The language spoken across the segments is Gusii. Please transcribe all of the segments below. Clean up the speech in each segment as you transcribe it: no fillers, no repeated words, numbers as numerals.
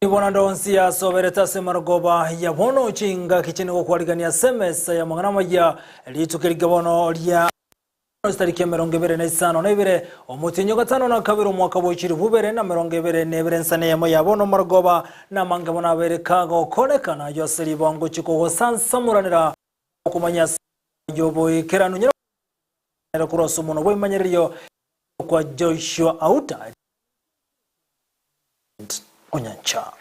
Bono ande onsi asoberete ase marogoba ya bono chingaki chine gokwarigania ase emesa y'amang'ana amaya, rituko erike bono ria chitariki 25, omotienyi o gatano na kabere omwaka bwe chilifu ibere na 22 ensana eyemo ya bono marogoba namange mono abere kagokorekana ayio ase ribango chikogosansamoranera okomanya ase y'oboikeranu nyara korwa ase omonwa bw'ebimanyererio kwa Joshua Auta Onyancha.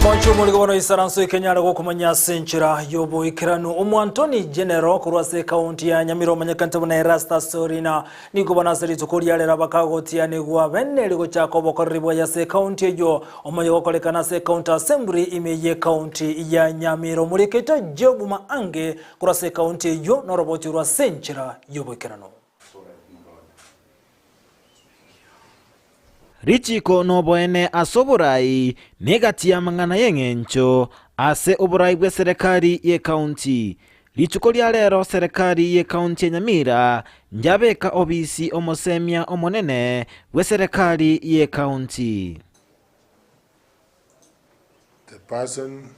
Mochie omoriko bono isaranso ekenyare gokomanya ase enchera y'oboikeranu. Omoantoni General korwa ase ekaunti ya Nyamira omanyekanete buna Erastus Orina nigo bono ase rituko ria rero bakagotianigwa bene rigochaka obokoreri bwaye ase ekaunti eyio omonye gokorekana ase ekaunti assembly ime y'ekaunti ya Nyamira. Omorikeito Job Maange Korwa ase ekaunti eyio noroboti rwa ase enchera y'oboikeranu. Richiko noboene ase oborai negati y'amang'ana y'eng'encho ase oborai bw'eserekari y'ekaunti. Rituko ria rero serekari y'ekaunti ya Nyamira njabeka obisi omosemia omonene bw'eserekari y'ekaunti. The person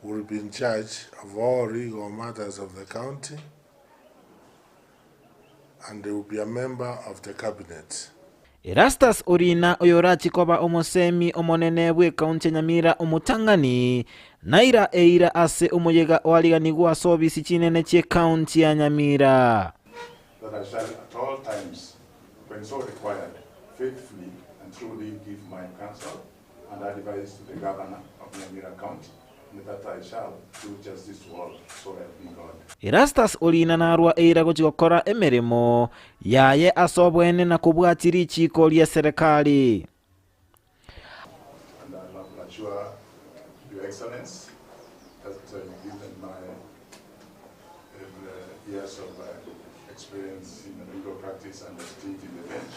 will be in charge of all legal matters of the county and will be a member of the cabinet. Erastus Orina oyorachie koba omosemi omonene bw'ekaunti ya Nyamira omotang'ani, naira eira ase omoyega oariganigwe ase obisi chinene chi'ekaunti ya Nyamira. That I shall at all times, when so required, faithfully and truly give my counsel and advice to the Governor of Nyamira County, and that I shall do justice to all, so help me God. Erastus Orina narwa eira gochia gokora emeremo yaye ase oboene na kobwatia richiiko ri'eserekari. And I will assure Your Excellency that given my years of experience in legal practice and a stint in the bench,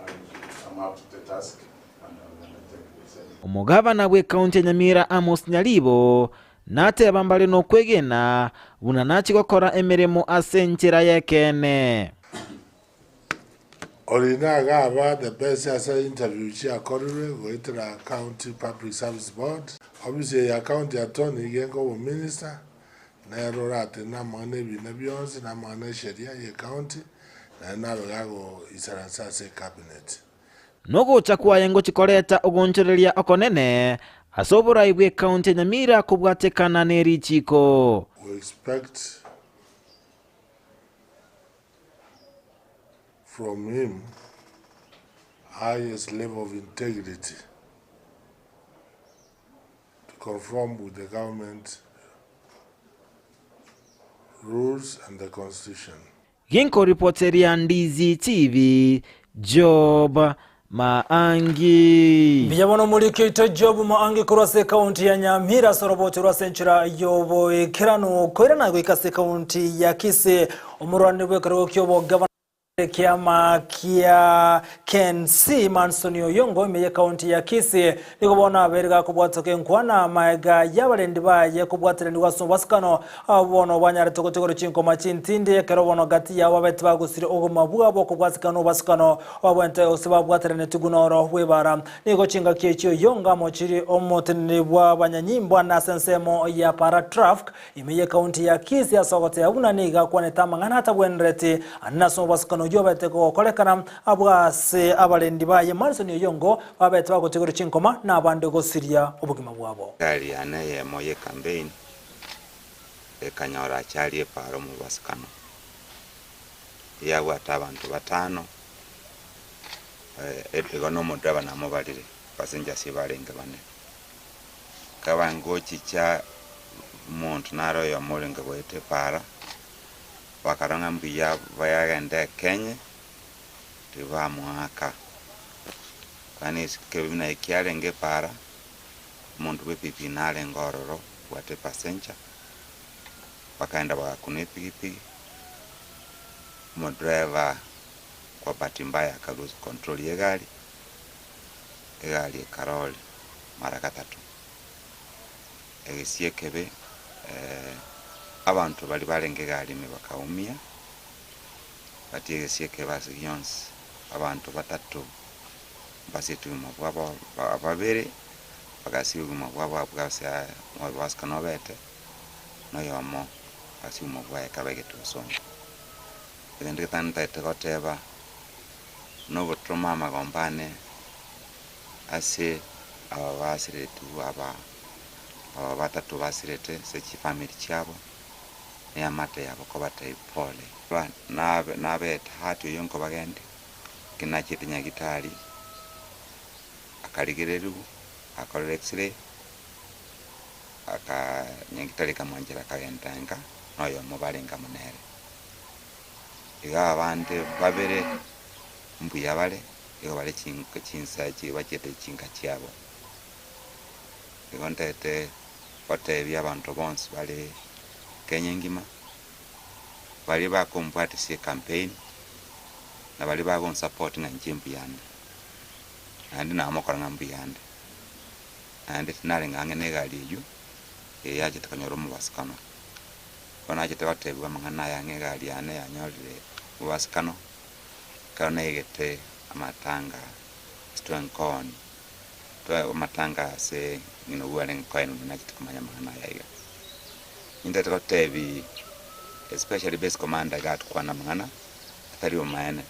I am up to the task and I will undertake the same. Omogabana bw'ekaunti ya Nyamira Amos Nyaribo nateba mbare nokwegena buna nachie gokora emeremo ase enchera y'ekeene. Orina agaba the best ase interview chiakorirwe goetera County Public Service Board. Ofisi eye ya County Attorney iga obominister nere oratene amang'ana ebina bionsi na amang'ana esheria ye county naende nabe gagoisaransa ase ecabinet. Nogocha kwaye ngochi koreta ogoonchoreria okonene ase oborai bw'ecounty ya Nyamira kobwatekana nerichiko. We expect from him highest level of integrity to conform with the government rules and the constitution. Ginkoripoteria Ndizi TV, Job Maangi. Mbuya bono omoriki oito Job Maangi korwa ase ekaunti ya Nyamira ase orobocho rwa ase enchera y'oboikeranu koirana goika ase ekaunti ya Kisii omorwani bw'ekerogo ki'obogavana Ekiama kia Kenc Manson Oyongo ime y'ekaunti ya Kisii nigo bono abeire gakobwatoka enkwana amaega y'abarendi baye kobwateranigwa ase obosikano abwo bono banyarete gotigora chinkoma chintindi ekero bono gati yabo babete bagosire obogima bwabo okobwatikana nobosikano babwente gose babwateranetigwe noro bw'ebara. Nigo chingaki echio Oyongo amochiri omoteneneri bw'abanyanyimbo ase ensemo ya Paratrafk Ime y'ekaunti ya Kisii ase ogoteeba buna nigo akwanete amang'ana atabwenereti ande ase omobasukano oyio obete gokorekana abwo ase abarendi baye Manson Oyongo babete bagotigerwa chinkoma na abande gosiria obogima bwabo. Egari yane eyemo y'ekambeini ekanyora achari epaara omobasukano, eyabwate abanto batano, igo na omodereva namobarire, passengers barenge bane. Nkaba ngochicha omonto nare oyomo orenge goeta epaara, bakarora ng'a mbuya bayagenda ekenye, tibamoaka. Yaani ekero buna ekiarenge epaara, omonto bwa epikipiki narenge ororo obwate epassenger, Bakaenda bagakuna epigipigi, omodriver kwa bahati mbaya aka lose control ya egari, egari ekaroll mara gatato. Egesie ekebe abanto baria barenge egari ime bakaumia, but egesie ekebe ase gionsi abanto batato mbasete obogima bwabo babere bagasia obogima bwabo abwo ase mobasukano obete. noyomo ase omobwaye akabegete bosongo. Egento getang'ani ntagete goteba, nogotoma amagombo ane ase aba basiretigwe aba aba batato basirete ase chifamiri chiabo, na eamate yabo kobatebia pole. Nabe nabete hati oyio nkobagende, ekero nachete nyagitari, akarigereriwa, akorera x-ray. Akanyagitari kamwanchera akagenda nka noyomo barenge amo nere. Iga abande babere mbuya bare, igo bare chinsa echi bachiete chinka chiabo. Igo ntagete gotebia abanto bonsi bare Kenya engima, baria bakombwatisia ecampaign, na baria bagonsupport ng'a inche mbuyande, naende namokora ng'a mbuyande. Naende tinarenge ang'e negari eyio eye yachete konyora omobasukano. Bono nachete gotebigwa amang'ana aya ng'a egari yane yanyorire omobasukano, ekero naigete amatanga ase twenkooni, twa amatanga ase ng'ina oywo arenge koenana nachete komanya amang'ana aya iga. Nintagete gotebi especially base commander iga atokwane amang'ana atari omaene,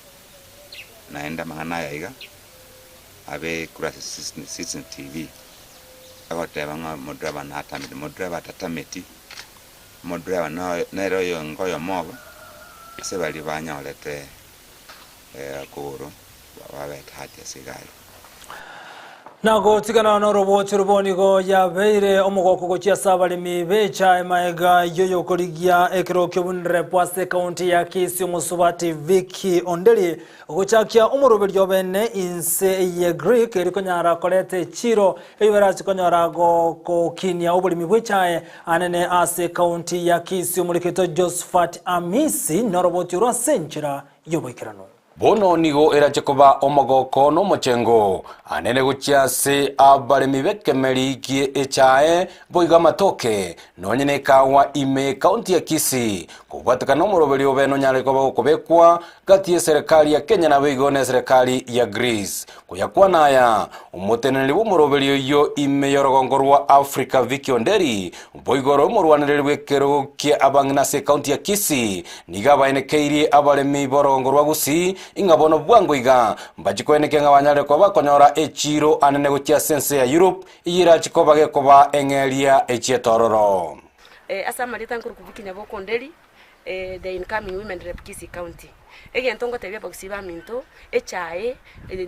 naende amang'ana aya iga. abe korwa ase CCTV, agoteba ng'a omodriver natamete, modriver tatameti, omodriver noyo nere oyonge oyomo obo, ase baria banyorete kogoro babete hurt ase egari. Na gotigana norobooche rw'o nigo yabeire omogoko gochia ase abaremi b'echae maega y'oyokorigia ekero ki'obonrepo ase ekaunti ya Kisii omosubati Vicky Onderi Gochakia omoroberio obene inse ye Greek eri konyara koreta echiro eyio barache konyora gokinia oboremi bw'echae anene ase ekaunti ya Kisii omorikito Josphat Amisi noroboti orwo ase enchera y'oboikeranu. Bono nigo erache koba omogoko na omochengo anene gochia ase abaremi b'ekemeri gie echae, boigo amatoke, nonye nekawa ime ekaunti ya Kisii, kobwatekana nomoroberio obe nonyare koba gokobekwa Gati y'eserekari ya Kenya naboigo neserekari ya Greece. Koyakwana aya, omoteneneri bw'omoroberio oyio ime y'orogongo rwa Africa Vicky Onderi, boigo ore omorwanereri bw'ekerogo kia abang'ina ase ekaunti ya Kisii, nigo abaenekeirie abaremi b'orogongo rwa Gusii ing'a bono bwango iga mbachie koenekia ng'a banyarire koba bakonyora echiiro anene gochia ase ense ya Europe eyio erachie koba gekoba eng'eria echi'etororo. Ase amarieta nkorokwa Vicky Nyaboke Onderi, the incoming women rep Kisii county. Egento ngotebia abagusii baminto, echae,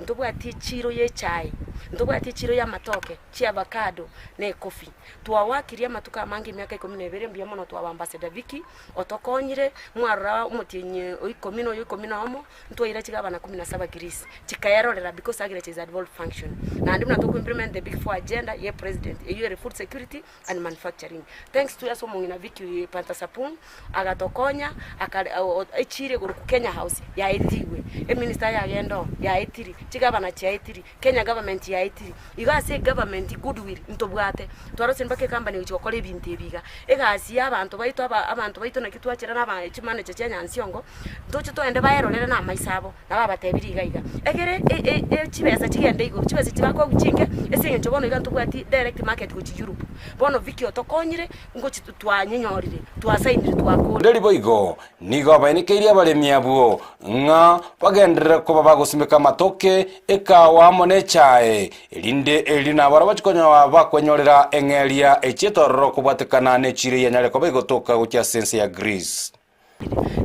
ntobwati echiro ya echae, ntobwati echiro ya amatoke, chiavacado, na ecoffee. Twawakirie amatuko amange emiaka ikomi na ebere mbuya mono twaba ambassador Vicky, otokonyire, mwarora omotienyi o ikomi na oyo ikomi na omo, ntwaira chigabana kumi na saba Greece, chikaerorera because agriculture is a devolved function. Naende buna toko implement the big four agenda ya epresident, eywo ere food security, and manufacturing. Thanks to ase omong'ina Vicky Pantasapung agatokonya akare echiro igoro ku Kenya House yaetigwe, eminister yagenda oo yaetiri, chigavana chiaetiri, Kenya government yaetiri. Igo ase egovernment goodwill ntobwate, twarosire mpaka ecompany egochia gokora ebinto ebi iga. Egasi ya abanto baito aba abanto baito naki twachera na aba chimanager chia Nyansiongo, ntoche togende baerorere na amaiso abo. Nabo abatebirie iga iga, Egere chibesa chigende igoro, chibesa echi bakoegwa chinke, ase eng'encho bono iga ntobwati direct market gochia Europe. Bono Vicky otokonyire, ngochi twanyenyorire, twasainire twakorire. Nderi boigo nigo abaenekeirie abaremi abwo ng'a bagenderere koba bagosimeka amatoke, ekawa amo nechae, erinde erio nabarabwo bachie konyoa bakwenyorera eng'eria echiete ororo kobwatekana nechiira eyanyare koba egotoka gochia ase ense ya Greece.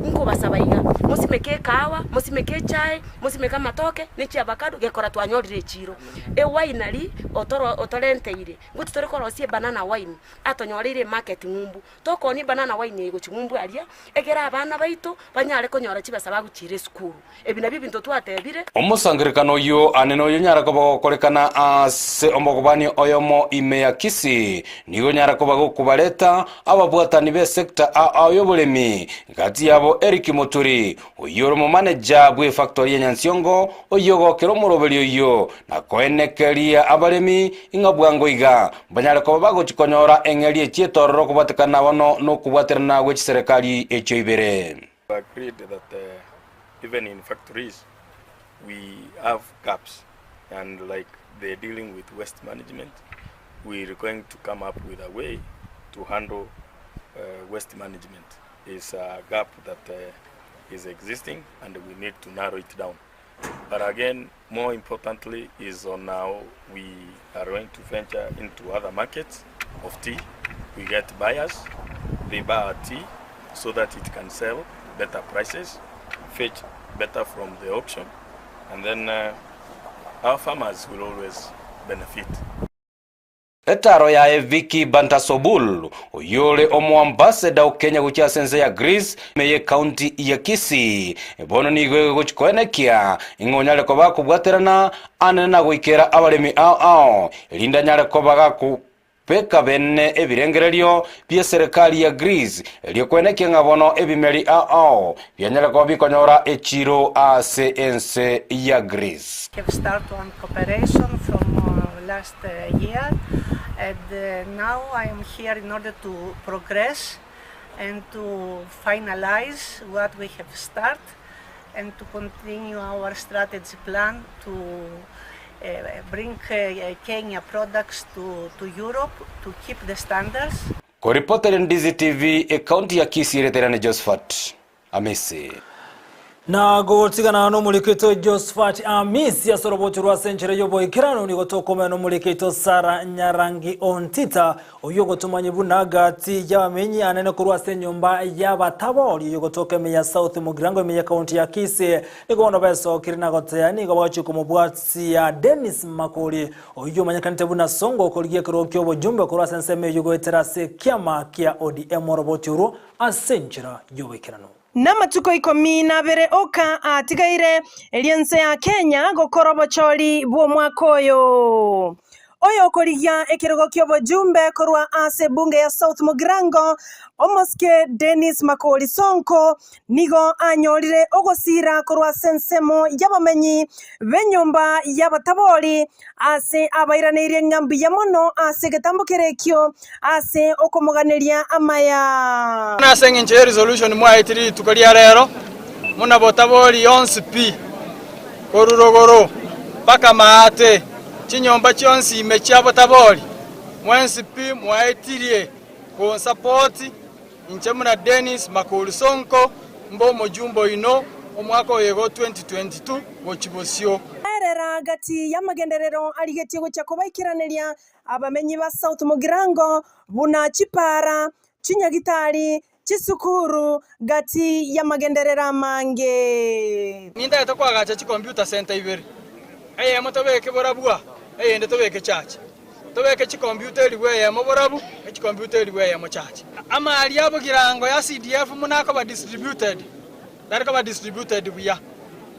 Nkobasaba iga, mosimeke ekahawa, mosimeke echae, mosimeke amatoke, ne chiavacado, gekora twanyorire echiro. Ewinery otoro otorenteire, ngochi tore korosia ebanana wine, atonyoreire emarket ng'umbu. Tokoonia ebanana wine eye gochia ng'umbu aria, egere abana baito banyare konyora chibesa bagochiira esukuru. Ebi nabio ebinto twatebire. Omosangererekano oyio ane noyo onyare koba gokorekana ase omogobani oyomo ime ya Kisii, nigo onyare koba gokobareta ababwatani b'esecta ao y'oboremi, gati yabo Eric Muturi, oyio ore omomaneja bw'efactory ya Nyansiongo, oyio ogokera omoroberi oyio na koenekeria abaremi ing'a bwango iga mbanyare koba bagochi konyora eng'eria echio etororo kobwatekana bono nokobwaterana gwe chiserekari echio ibere. We agreed that even in factories we have gaps and like the dealing with waste management we are going to come up with a way to handle waste management is a gap that is existing and we need to narrow it down but again more importantly is on how we are going to venture into other markets of tea. We get buyers, they buy our tea so that it can sell better prices, fetch better from the auction, and then uh, our farmers will always benefit. Etaro yaye Vicky Bantasobul, oyio ore omoambassador o Kenya gochia ase ense ya Greece ime y'ecounty ya Kisii, bono nigo egochia koenekia ing'a onyare koba akobwaterana anene na goikera abaremi ao ao, erinde anyare koba gakobeka bene ebirengererio bi'eserekari ya Greece, erio koenekia ng'a bono ebimeri ao ao bianyare koba bikonyora echiro ase ense ya Greece. Have start one cooperation from last year and now I am here in order to progress and to finalize what we have start and to continue our strategy plan to bring Kenya products to, to Europe to keep the standards. Koripotera Ndizi TV, Ekaunti ya Kisii, Ereterane Josephat Amisi. Na gotigana nomoriketo Josephat Amisi ase orobocho rwa ase enchera y'oboikeranu nigo tokomenya nomoriketo Sara Nyarangi Ontita oyio ogotomanya buna gati y'abamenyi anene korwa ase enyomba y'abatabori oyio ogotoka ime ya South Mugirango ime y'ekaunti ya Kisii nigo bono besokire na gotea nigo bagochia komobwatia Dennis Makori oyio omanyekanete buna Songo okorigia ekerogo ki'obojumbe korwa ase ensemo eyio goetera ase ekiama kia ODM oroboti orwo ase enchera y'oboikeranu. Namatuko ikomi na abere oka atigaire, erio ense ya Kenya gokora obochori bw'omwaka oyo. Oyokorigia ekerogo ki'obojumbe korwa ase ebunge ya South Mugirango, omosike Dennis Makori Sonko, nigo anyorire ogosiira korwa ase ensemo y'abamenyi b'enyomba y'abatabori ase abairaneirie ng'a mbuya mono ase egetambo kere ekio ase okomoganeria amaya. Buna ase engencho ye resolution mwaetire rituko ria rero, muna botabori yonsi pi, korwa rogoro mpaka maate, chinyomba chionsi ime chia botabori, mwensi pi mwaetirie gonsapoti inche buna Dennis Makori Sonko mbe omojumbe oino omwaka oyo igo 2022 gochia bosio. Erera gati y'amagenderero arigetie gochia kobaikeraneria Abamenyi ba South Mugirango buna chipaara, chinyagitari, chisukuru, gati y'amagenderero amange. Nintagete koagacha chicomputer center ibere, eyemo tobeke borabu aa, eyende tobeke chache. Tobeke chicomputer elifu eyemo borabu, ne chicomputer elifu eyemo chache. Amari a bogirango ya CDF buna akoba distributed, tari koba distributed buya.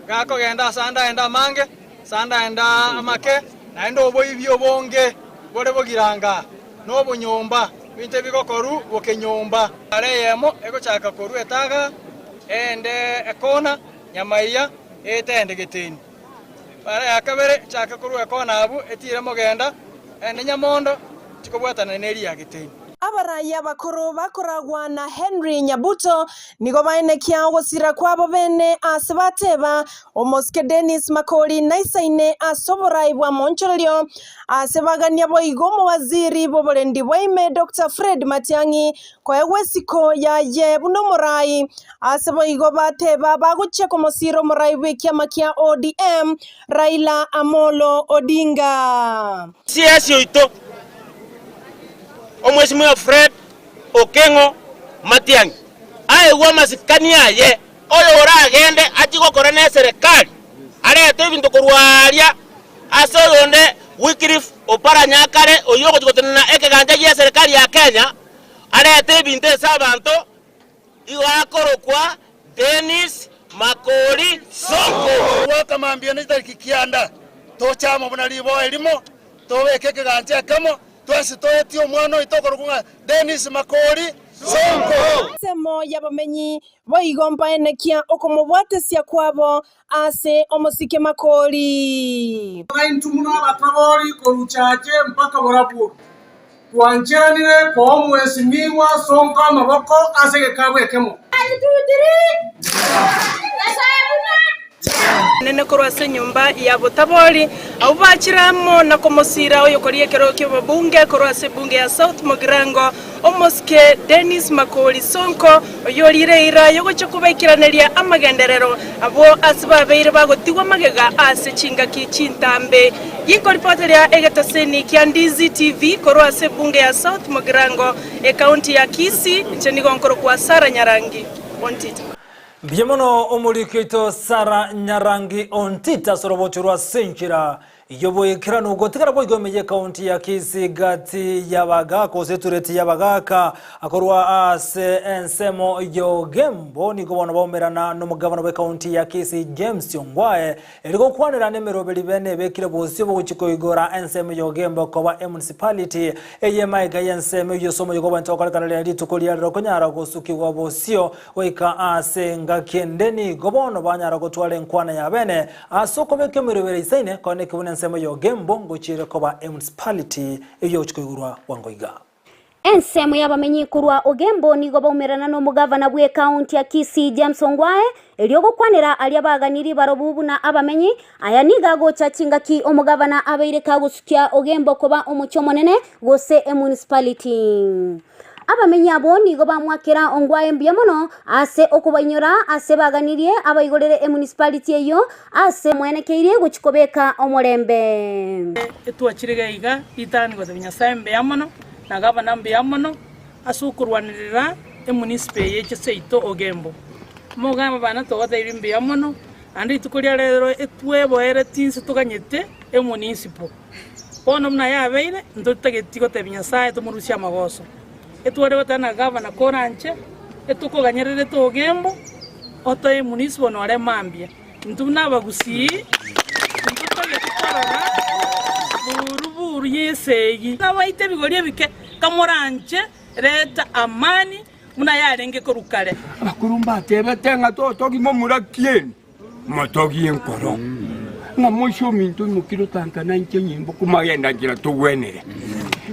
Gakogenda ase ande aende amange, ase ande aende amake, naende oboibi obonge bore bogiranga, na obonyomba, ebinto ebigokorwa bokenyomba. Ara eyemo egochaka korwa etaga, eyende ekona, nyamaiya, eete ende geteni. Ara ya kabere echake korwa ekona abwo, etiire mogenda, ende nyamondo, chikobwatana neria ya geteni. Abarai abakoro bakoragwa na Henry Nyabuto nigo baenekia ogosira kwabo bene ase bateba omosike Dennis Makori naisaine ase oborai bwa monchorerio ase bagania boigo omowaziri bw'oborendi bwa ime Doctor Fred Matiang'i koegwa esiko yaye buna omorai ase boigo bateba bagochia komosira omorai bw'ekiama kia ODM Raila Amolo Odinga. CS oito Omwesimwa Fred Okeng'o Matiang'i. Aegwe amasikani aye, oyo oragende achie gokora neserekari, arete ebinto korwa aaria ase oyonde Wycliffe Oparanya akare, oyio ogochia gotenena ekegancha gi'eserekari ya Kenya, arete ebinto ase abanto, igo akorokwa Dennis Makori Sonko. Goaka mambia ne chitariki kianda, toche amo buna riboa erimo, tobeke ekegancha ekemo, Twensi toetie omwana oito okorokwa ng'a Dennis Makori Sonko. Ensemo y'abamenyi boigo mbaenekia okomobwatesia kwabo ase omosike Makori. Intwe buna abatabori korwa chache mpaka borabwo, twancheranire koa omwesimigwa Sonko amaboko ase egekabu ekemo. Nene korwa ase enyomba ya botabori, abwo bachire amo na komosiira oyokoria ekerogo ki'obobunge korwa ase ebunge ya South Mugirango, omosike Dennis Makori Sonko, oyorire eira y'ogochia kobaikeraneria amagenderero abwo ase babeire bagotigwa magega ase chingaki chintambe. Ginkoripoteria egetaseni kia Ndizi TV korwa ase ebunge ya South Mugirango, ekaunti ya Kisii, inche nigo nkorokwa Sarah Nyarangi Ontita. Mbuya mono omoriki oito Sarah Nyarangi Ontita ase orobocho rwa Senchera y'oboikeranu gotigara boigo ime y'ekaunti ya Kisii gati y'abagaka gose etureti y'abagaka akorwa ase ensemo y'Ogembo nigo bono baumerana nomogabana bw'ekaunti ya Kisii James Ongwae eri gokwanera nemeroberi bene ebekire bosio bogochia koigora ensemo y'Ogembo koba emunicipality eye maega y'ensemo eyio ase omoyega obwanchete gokorekana riria rituko riarero konyara gosukigwa bosio Goika ase engaki ende nigo bono banyara gotwara enkwana y'abene ase okobeka emerobera isaine, korende ekebuna buna ensemo y'Ogembo ngochiire koba emunicipality eyio ogochia koigorwa bwango iga. Ensemo y'abamenyi korwa Ogembo nigo baumerana nomogavana bw'ekaunti ya Kisii James Ongwae erio gokwanera aria baganirie barobwo buna abamenyi. Aya nigo agocha chingaki omogavana abeire kagosukia Ogembo koba omochie omonene gose emunicipality. Abamenyi abwo nigo bamwakera ongwae mbuya mono ase okobainyora ase baganirie abaigorere emunicipality eyio ase mwenekeirie gochia kobeka omorembe. Etwachire iga iga ritang'ani gotebia Nyasae mbuya mono, na gavana mbuya mono ase okorwanerera emunisipa eye eche seito Ogembo. Omogamba bana togotebirie mbuya mono, naende rituko ria rero etweboereti inse toganyete emunisipo. Bono buna yabeire, ntotageti gotebia Nyasae tomorusie amagoso. Etware goteba na gavana koranche, etokoganyererete ogembo, otoe municipal nore mambia. Intwe buna abagusii, ntotageti korora buru buru y'esegi. Nabaite ebigori ebike, kamoranche, reta amani buna yarenge korwa kare. Abakoro mbatebete ng'a totogi momura kieni. Motogie enkoro, ng'a moise ominto oimokire otankana inche nyimbo komagenda nchera togwenere.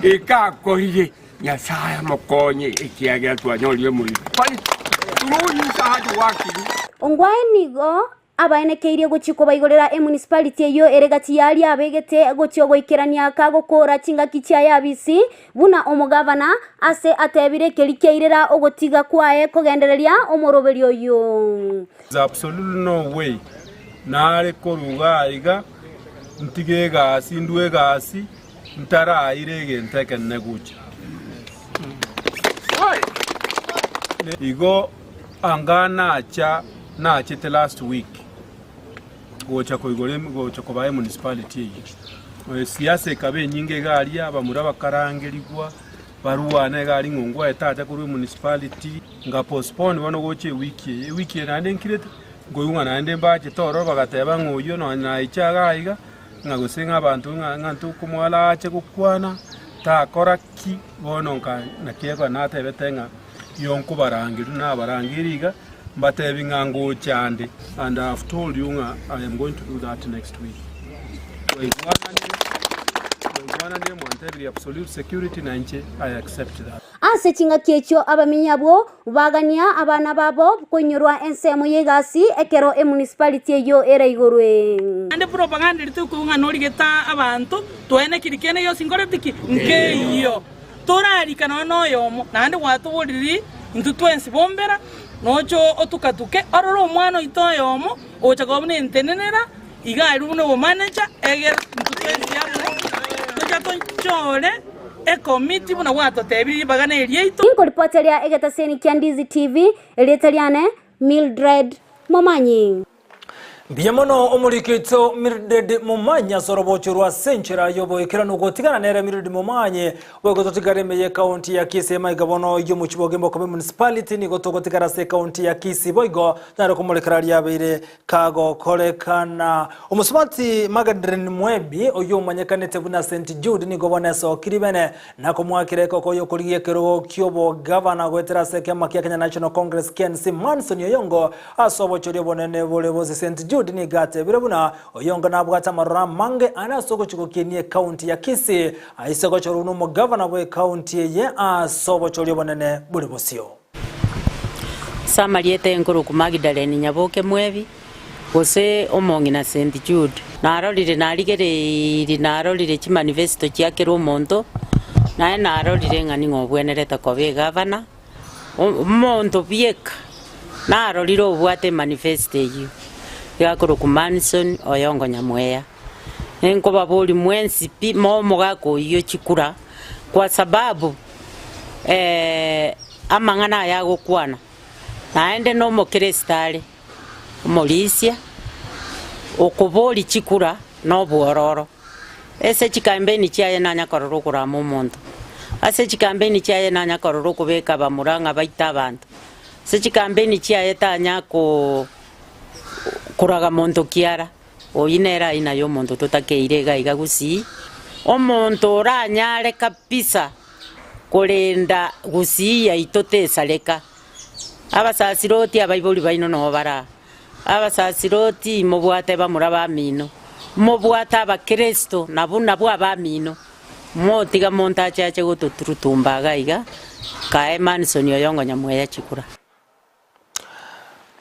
Eke akorire, Nyasae amokonye, ekiagera twanyorire omoriri. Through his hard working. Ongwae nigo abaenekeirie gochia kobaigorera emunicipality eyio ere gati y'aria abegete gochia goikerania kagokoora chingaki chiaye abisi buna omogavana, ase atebire keri kiairera ogotiga kwaye kogendereria omoroberio oyio. There's absolutely no way nare korwa igaa iga ntige egasi ndue egasi ntaraire egento ekenene gocha. Igo anga nacha nachete last week gocha koigora gocha kobaa emunicipality eyio. Esiasa ekaba enyinge iga aria abamura bakarangerigwa barwane iga aria ng'a ongwae tacha korwa emunicipality. Nga postpone bono gocha ewiki eye, ewiki eye naende nkirete, nkoigwa ng'a naende mbachete ororo bagateba ng'a oyio nonye naiche iga iga, ng'a gose ng'a abanto ng'a ng'a ntokomoara ache gokwana, takora ki, bono nka naki ekero natebete ng'a iyo nkobarangeria nabarangeire iga, mbatebi ng'a ngocha nde, and I have told you ng'a I am going to do that next week. Twaigwananire, twaigwananire mwantebirie absolute security na inche I accept that. Ase chingaki echio abamenyi abwo bagania abana babo koinyorwa ensemo y'egasi ekero emunicipality eyio eraigorwe. Naende propaganda eria tokoigwa ng'a norigete abanto, twaenekiri kende gionsi nkoreti ki? Nkeiyo. Torarika nonya noyomo, naende gwatoboriri intwe twensi bombera, noche otukatuke, orore omwana oito oyomo, ogocha koba buna entenenera, iga aria buna obomanager, egere intwe twensi amo, tocha tochore. Ekomiti buna gwatotebirie ribaga neriaito. Ninkoripoteria egetaseni kia Ndizi TV, erieta riane Mildred Momanyi. Mbuya mono omoriki oito Mildred Momanyi ase orobocho rwa ase enchera y'oboikeranu gotigana nere Mildred Momanyi boigo totigare ime y'ekaunti ya Kisii amaiga bono y'omochie bw'Ogembo Kobe Municipality nigo togotigara ase ekaunti ya Kisii boigo tonyare komorekera riabeire Kagokorekana. Omosubati Magdalene Mwebi, oyio omanyekanete buna St Jude, nigo bono esokiri bene na komoakera ekoko y'okorigia ekerogo ki'obogavana goetera ase ekiama kia Kenya National Congress, KNC, Manson Oyongo ase obochori obonene bore bose. St Jude nigo atebire buna Oyongo nabwate amaroro amange are ase ogochia gokinia ekaunti ya Kisii aise gochorwa buna omogavana bw'ekaunti eye ase obochori obonene bore bosio. Ase amarieta enkuruku Magdalene Nyaboke Mwebi, gose omong'ina St. Jude. Narorire narigereirie narorire chimanifesto chia kera omonto, naye narorire ng'a ning'o obwenerete koba egavana, omonto bieka narorire obwate emanifesto eyio, iga akorokwa Manson Oyongo Nyamweya. Nkobaboria mwensi pi momogaka oyio chikura, kwa sababu amang'ana aya agokwana, naende nomokeresito are, omorisia, okoboria chikura nobwororo. Ase chikampeni chiaye nanya korora okorama omonto, ase chikampeni chiaye nanya korora okobeka abamura ng'a baite abanto, ase chikampeni chiaye tanya ko koraga monto kiara. Oyio nere aina y'omonto totakeire iga iga gusii, omonto oranyare kabisa korenda gusii yaito tesareka. Abasasiroti abaibori baino noo bare aa, abasasiroti mobwate bamura bamino, mobwate abakristo nabwo nabwo abamino, motiga monto ache ache gototurutumba iga iga, kae Manson oyo ngonyamweya chikura.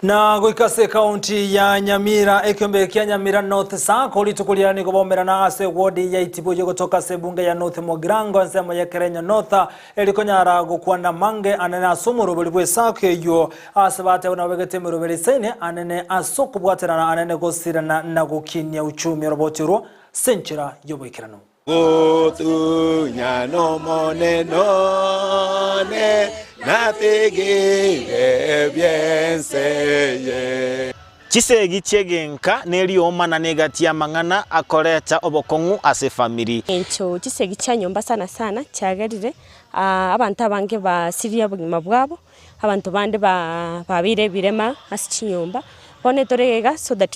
Na goika ase ekaunti ya Nyamira, ekiombe kia Nyamira North Sacco rituko riria nigo baumerana ase ewodi ya Itibo eyio gotoka ase ebunge ya North Mugirango ensemo ya Kerenyo North eri konyara gokwana mange anene ase omoroberi bwe Sacco eyio ase bateba nabo begete emeroberi isaine anene ase okobwaterana anene gosirana na gokinia uchumi oroboti orwo ase enchera y'oboikeranu. Gotunya n'Omonene one, natigire ebi'ense eye. Chisegi chi'egenka neriomana negati y'amang'ana akoreta obokong'u ase efamiri. Encho chisegi chia nyomba sana sana chiagerire abanto abange basirie obogima bwabo, abanto bande babeire ebirema ase chinyomba, bono etore iga so that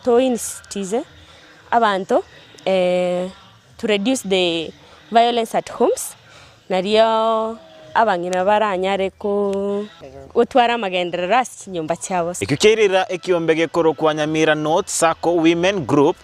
toinsitize abanto to reduce the violence at homes, nario abang'ina baranyare gotwara amagenderero ase chinyomba chiabo. Ekio kiairera ekiombe gekorokwa Nyamira North Sacco Women Group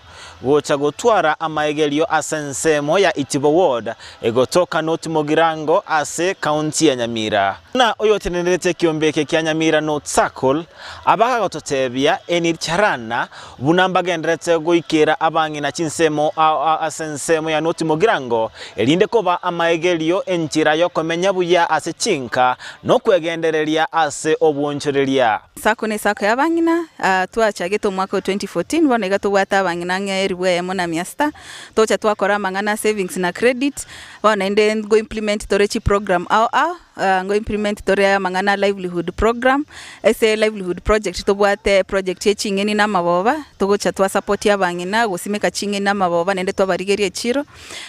gocha gotwara amaegerio ase ensemo ya Itibo Ward egotoka North Mugirango ase county ya Nyamira. Buna oyotenenerete ekiombe eke kia Nyamira North Circle abagagototebia Enid Charana Buna mbagendererete goikera abang'ina chinsemo ase ensemo ya North Mugirango, erinde koba amaegerio enchera y'okomenya buya ase chinka, na okwegendereria ase obwonchoreria. Sacco ne sacco y'abang'ina, twachagete omwaka o 2014 bono iga tobwate abang'ina ang'e elifu eyemo na mia sita, tocha twakora amang'ana a savings na credit, bono naende ngo implement tore chiprogram ao ao. Ngo implement tore amang'ana a livelihood program, ase livelihood project tobwate project ye ching'eni na amaboba, togocha twa support abang'ina gosimeka ching'eni na amaboba naende twabarigeria echiro.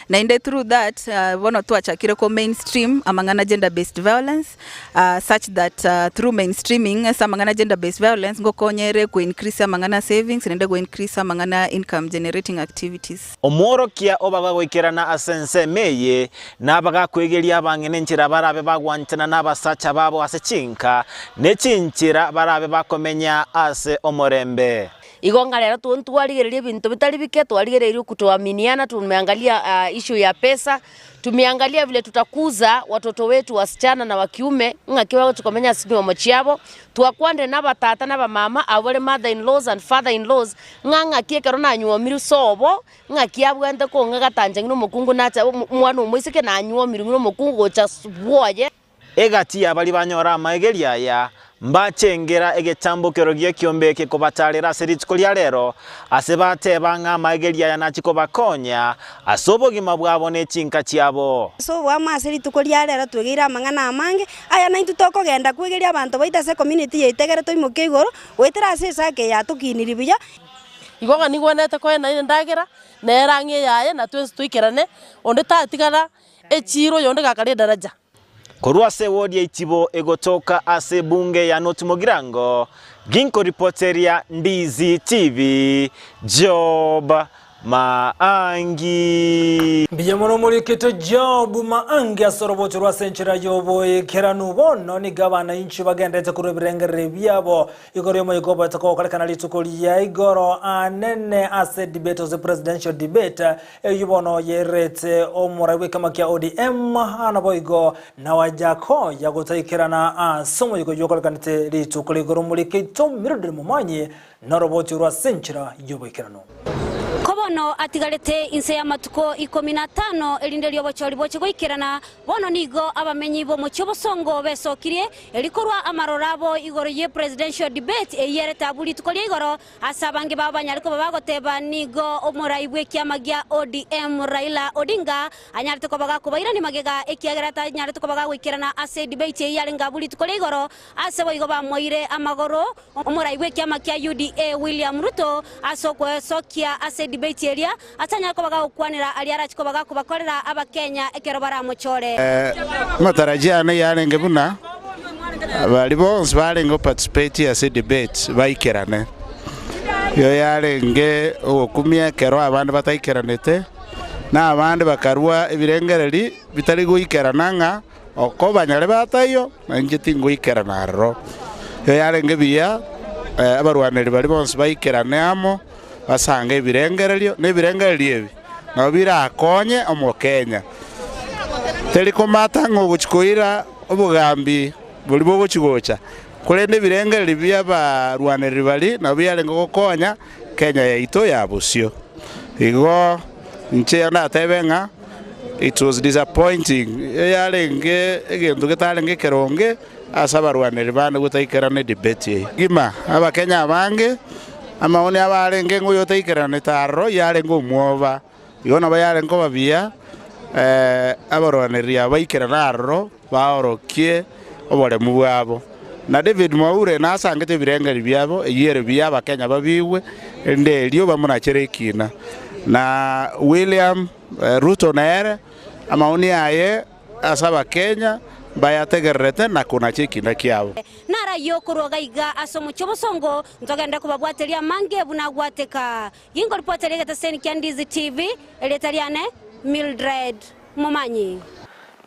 Naende through that bono twachakire ko mainstream amang'ana gender based violence such that through mainstreaming ase amang'ana gender based violence ngokonyere ko increase amang'ana savings naende go increase amang'ana income generating activities. Omworokia obagoikerana ase ensemo eye, Na bagakwegeria abang'ina enchera barabe bagwanchana nabasacha babo ase chinka, ne chinchera barabe bakomenya ase omorembe. Igo ng'a rero twarigereria ebinto bitari bike, twarigereirie kutoaminiana, tumeangalia issue ya pesa, tumeangalia vile tutakuza watoto wetu wasichana na wakiume, ng'aki bagochia komenya ase chinywomo chiabo, Twakwanire nabatata na abamama, abwo bare mother in laws and father in laws, ng'a ng'aki ekero nanywomirwe sobo, ng'aki abwenerete kong'a gatancha ng'ina omokungu nacha omwana omoiseke nanywomirwe ng'ina omokungu gocha bwoye. Egati y'abaria banyora amaegerio aya, mbachengera egetambokero gi'ekiombe eke kobatarera ase rituko ria rero, ase bateba ng'a amaegerio aya nachie kobakonya ase obogima bwabo ne chinka chiabo. Ase oboamo ase rituko ria rero twegeire amang'ana amange, aya naintwe tokogenda kwegeria abanto baito ase ecommunity yaito egere toimoke igoro, goetera ase esaka eye yatokinirie buya. Igo ng'a nigwenerete koena endagera, nere ang'e eyaye, na twensi toikerane, onde tatigara echiiro oyonde gakare edaraja. Korwa ase ewodi ya Itibo egotoka ase ebunge ya North Mugirango, ginkoripoteria Ndizi TV, Job Maangi. Mbuya mono omorikete Job Maangi ase orobocho rw'ase enchera y'oboikeranu. Bono nigo abanainchi bagenderete korwa ebirengererio biabo igoro y'omoyega oboete kogokorekana rituko ria igoro anene ase debate gose presidential debate Eyio bono yerete omorai bw'ekiama kia ODM naboigo na Wajackoyah gotaikerana ase omoyega oyio okorekanete rituko ria igoro more Keito Mildred Momanyi noroboti orwo ase enchera y'oboikeranu. Ko bono atigarete inse y'amatuko ikomi na atano, erinde ri'obochori boche goikerana, bono nigo abamenyi b'omochie obosongo besokirie, eri korwa amaroro abo igoro ye presidential debate eyio erete abwo rituko ria igoro Ase abange babo banyare koba bagoteba, Nigo omorai bw'ekiama gia ODM Raila Odinga anyarete koba gakobairania magega ekiagera tanyarete koba gagoikerana ase edebate eyio yarenge abwo rituko ria igoro. Ase boigo bamoire amagoro omorai bw'ekiama kia UDA William Ruto ase okwesokia ase edebate eria ase anyare koba gagokwanera aria arache koba gakobakorera abakenya ekero baramochore. Amatarajio ane yarenge buna baria bonsi barenge go participate ase debate baikerane. Eyio yarenge ogokumia ekero abande bataikeranete, na abande bakarua ebirengereri bitari goikerana ng'a oko banyare bataiyo na inche tingoikerana aroro. Eyio yarenge buya abarwaneri baria bonsi baikerane amo. Basange ebirengererio, na ebirengererio ebi nabo birakonye Omokenya. Teri komata ng'a ogochia koira obogambi boria bogochia gocha, korende ebirengererio bi'abarwanereri baria nabo biarenge gokonya Kenya yaito ya bosio. Igo inche ndatebe ng'a it was disappointing, yarenge egento getarenge ekeronge ase abarwanereri bande gotaikerana edebate eye. Gima Abakenya abange amaoni abo arenge ng'a oyotaikeranete aroro yarenge omwoba, igo nabo yarenge koba buya abarwanereri aba baikerane aroro baorokie oboremu bwabo. Na David Mwaure nasangete ebirengererio biabo, eyio ere buya Abakenya babigwe, erinde erio bamonachere ekina. Na William Ruto nere amaoni aye Ase Abakenya mbayategererete na konacha ekiina kiabo. Narayio korwa gaiga ase omochie obosongo, ntogende kobabwateria amange buna agwateka. Ginkoripoteria egeteseni kia Ndizi TV, erieta riane Mildred Momanyi.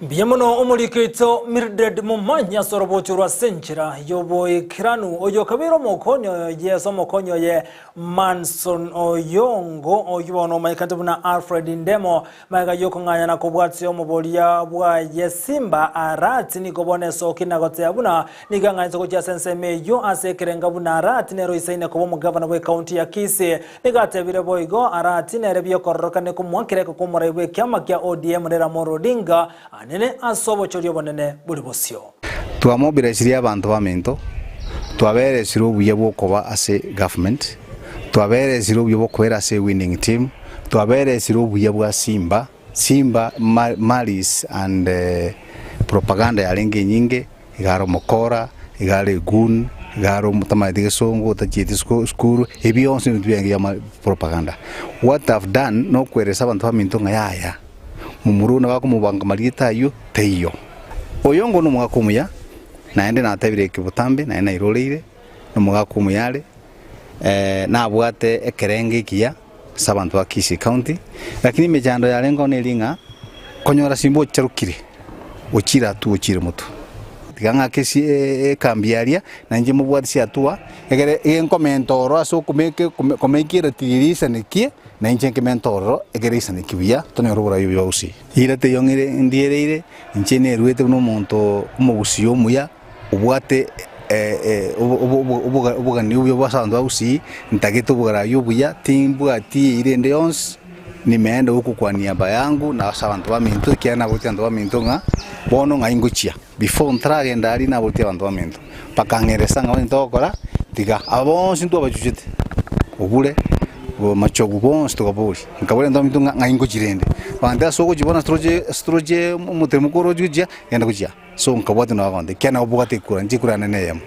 Mbuya mono omoriki oito Mildred Momanyi ase orobocho rwa ase enchera y'oboikeranu. Oyo okabeire omokonyi oye ase omokonyi oye Manson Oyongo oyio bono omanyekanete buna Alfred Ndemo Magega y'okong'anya na kobwatia omoboria bwaye Simba Arati nigo bono esoki na goteba buna nigo ang'anyete gochia ase ensemo eyio ase ekerenga buna Arati nere oisaine koba omogavana bw'ekaunti ya Kisii. Nigo atebire boigo Arati nere biokororokana komwakera eko kw'omorai bw'ekiama kia ODM Raila Amolo Odinga anene ase obochori obonene bore bosio. Twamobilisirie abanto baminto, twaberesire obuya bw'okoba ase government, twaberesire obuya bw'okoera ase winning team, twaberesire obuya bwa Simba, Simba malice and propaganda yarenge enyinge, iga are omokora, iga are egoon, iga are omotamanyeti gesongo, otachieti sukuru, ebi bionsi ebinto biarenge bia propaganda. What I've done nokweresa abanto baminto ng'a yaya. Momura one bakomobanga marieta ayio taiyo. Oyongo nomogaka omuya, naende natebire eke botambe, naende nairoreire, nomogaka omuya are, nabwate ekerengo ekiya ase abanto ba Kisii County, lakini emechando yarengeo neri ng'a konyora simba ocharokire, ochire atua ochire motwe. Tiga ng'ake ekambi aria, na inche mobwate chiatua, egere egenkomenta ororo ase okomeke komeke eratiri eria eisanekie, na inche nkemente ororo ekero eisaneki buya, tonyore oboraai obuya gusii. Eira teiyo ng'ire ndiereire, inche neruete buna omonto omogusii omuya, obwate obogani obuya bwa ase abanto ba gusii, ntagete oboraai obuya, timbwati eira ende yonsi, nimeende gokokwania niaba yangu na ase abanto baminto, ekiagera nabwate abanto baminto ng'a bono ng'ai ngochia. Before ntaragenda aria naboretie abanto baminto, bakang'eresa ng'a onye togokora tiga. Aba bonsi ntwabachuchete, Obure, Machogu bonsi tokaboria. Nkaboria abanto baminto ng'a ng'ai ngochia rende? Bagantebia ase ogochia bono ase toroche ase toroche omoteremoko oroche gochia, genda gochia aa. So nkabwatia nabo bagontebia, ekiagera nabwate ekura, inche ekura yane neyemo.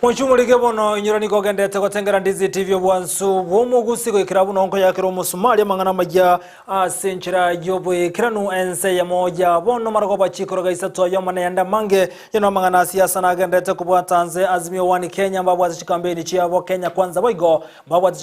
Mochumorike bono, inyora nigo ogendete gotengera Ndizi TV obwansu bw'omogusi goikera buna onkoyakera omosumari amang'ana amaya ase enchera y'oboikeranu ense eyemo ya bono marogoba chikoroga isato ayomo na yande amange yono amang'ana a siasa nagenderete kobwata nse Azimio One Kenya mbabwate chikampeni chiabo Kenya Kwanza boigo mbabwate.